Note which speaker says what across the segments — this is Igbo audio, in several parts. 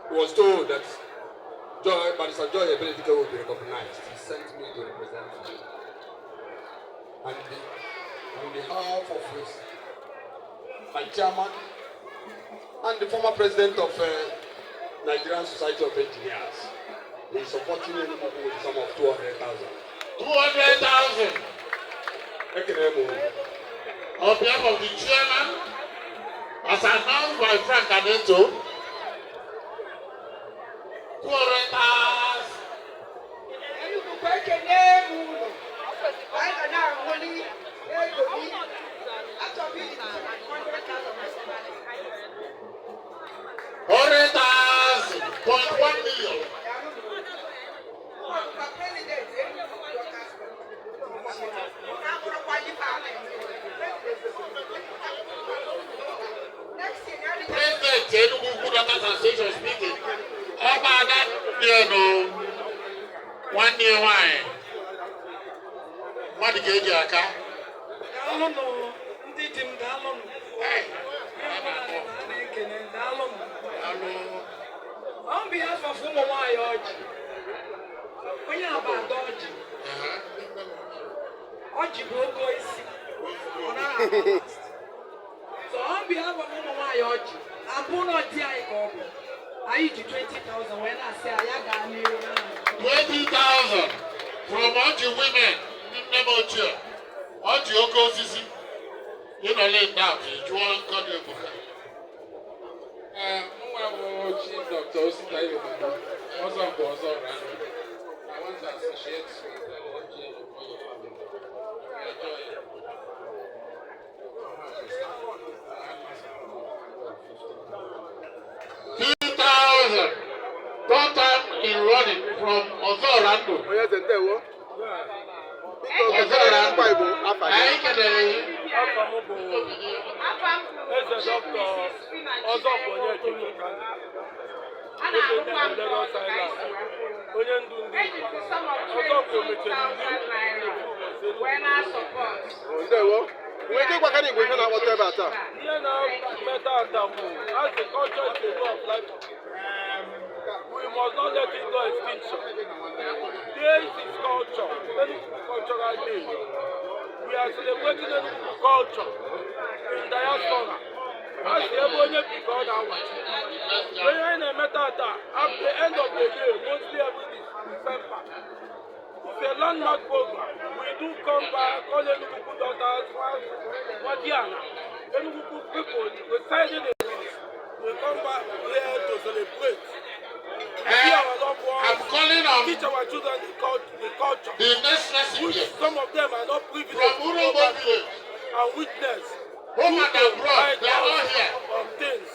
Speaker 1: He was told that Joy, Barrister Joy Ebeledike will be recognized. He sent me to represent him. And on behalf of my chairman and the former president of Nigerian Society of Engineers, he is supporting Enugu with the sum of 200,000.
Speaker 2: 200,000.
Speaker 1: Ekene m unu.
Speaker 2: On behalf of the chairman, as announced by Frank Aneto, 200,000.
Speaker 3: Enugu kwa ekene m unu. Anyị ga na-aṅụli ego gị. Achọrọ m iji 100,000.
Speaker 2: 100,000.1 million.
Speaker 3: Ọkwa president Enugu Workers na-abụrụkwa ife a na-eme. Next year, ya dị
Speaker 2: President Enugu Ukwu Daughters Association speaking. Ọba Ada dị nwanne ya nwanyị. Mmadụ ga-eji aka.
Speaker 4: Daalụnụ ndị di m, daalụnụ.
Speaker 2: Hey,
Speaker 4: Onye ọbụla a na-ekene, daalụnụ.
Speaker 2: Daalụ.
Speaker 4: On behalf of ụmụ nwanyị Ọjị, onye a bụ Ada Ọjị. Ọjị bụ oke isi. Ọ naghị agba last. So on behalf of ụmụ nwanyị Ọjị, abụ na di anyị ka ọ bụ. Anyị ji 20,000 wee na-asị ya ya gaa n'ihu na
Speaker 2: 20,000 from Ọjị women, ndị nne m ochie. Ọjị oke osisi. Ịnọle doubt, ị jụọ Nkọdị Ebuka.
Speaker 5: Mụnwa bụ Chief Dr. Osita Ibegbado, ọzọ mgbe ọzọ ranụ. I want to associate with the MGN of all your family. We enjoy it.
Speaker 2: 2,000. Third time in running from Ọzọ Rando.
Speaker 6: Onye eze, ndewo. Biko,
Speaker 2: Ọzọ
Speaker 6: kedu
Speaker 2: Rando.
Speaker 6: ngwa Igbo afa gị?
Speaker 2: Anyị kelere gị.
Speaker 7: Afa m bụ Eze Dọkịta Ọzọpụ Onyekike, eze ndị Igbo Lagos Island, onye ndu ndị Igbo. Ọzọpụ mechara iri
Speaker 6: Oh, ndewo. Nwere ike ịgwakara Igbo ife na-akpọta ebe a taa?
Speaker 7: Ihe na-eme tata bụ, as the culture is a way of life for people, we must not let it go extinction. This is culture, Enugu Cultural Day. We are celebrating Enugu culture in diaspora. A sị ebe onye bi ka ọ na-awachi. Onye anyị na-eme tata, at the end of the year, mostly every December, it's a landmark program. We do come back, all Enugu daughters, Wadiana, Enugu people residing in us, we come back here to celebrate. See our loved ones,
Speaker 2: I'm calling on
Speaker 7: teach our children the culture,
Speaker 2: the next
Speaker 7: which
Speaker 2: recipient
Speaker 7: some of them are not privileged
Speaker 2: from
Speaker 7: to go
Speaker 2: Urhobo
Speaker 7: back
Speaker 2: village,
Speaker 7: and witness
Speaker 2: home and abroad, they are all here
Speaker 7: of things.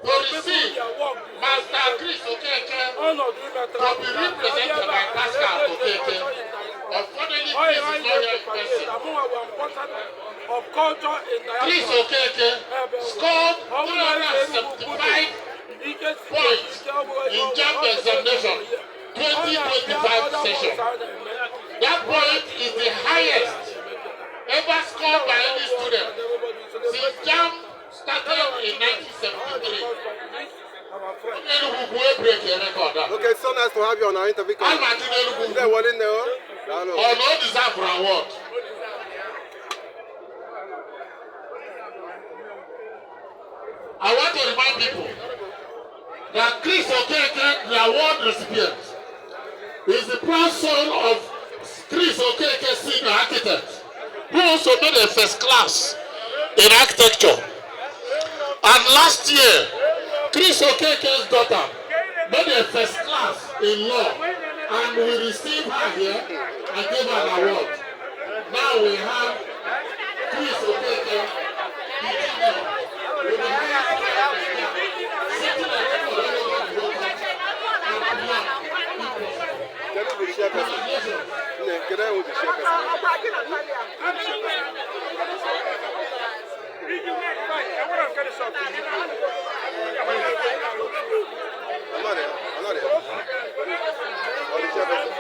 Speaker 2: to receive
Speaker 7: People their work
Speaker 2: Master Chris Okeke
Speaker 7: ọnọdụ imetara
Speaker 2: to be represented by Pascal Okeke. Unfortunately, Chris is not here in person.
Speaker 7: Of culture in
Speaker 2: Chris
Speaker 7: diaspora.
Speaker 2: Okeke scored 375 points in JAMB examination 2025 session. That point is the highest ever scored by any student since JAMB started in 1973. Enugu wey break a record ah.
Speaker 6: Okay, so nice to have you on our interview.
Speaker 2: Alma Enugu
Speaker 6: Ndewo nne o. Daalụ.
Speaker 2: or no deserve for award. I want to remind people that Chris Okeke, the award recipient, is the proud son of Chris Okeke, senior architect, who also made a first class in architecture. And last year, Chris Okeke's daughter made a first class in law, and we received her here and gave her an award. Now we have Chris Okeke, the junior, with the highest setting a record all over the whole country and beyond, if possible.
Speaker 6: Kedu bụ chairperson? Nne, kedu onye bụ chairperson?
Speaker 3: Ọkwa gị na Talia.
Speaker 6: Kedu bụ chairperson? Ọnọrọ ya, ọnọrọ ya. Ọ dị chairperson.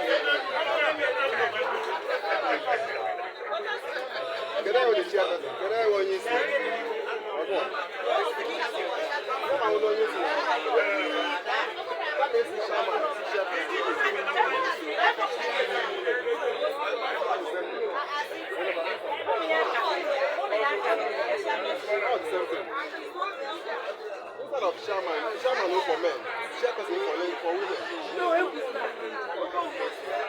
Speaker 6: Kedu onye bụ chairperson? Kedu onye bụ onye isi? Same thing. Instead of chairman, chairman no for men, chairperson for lady, for women.
Speaker 4: No, ekwuzina.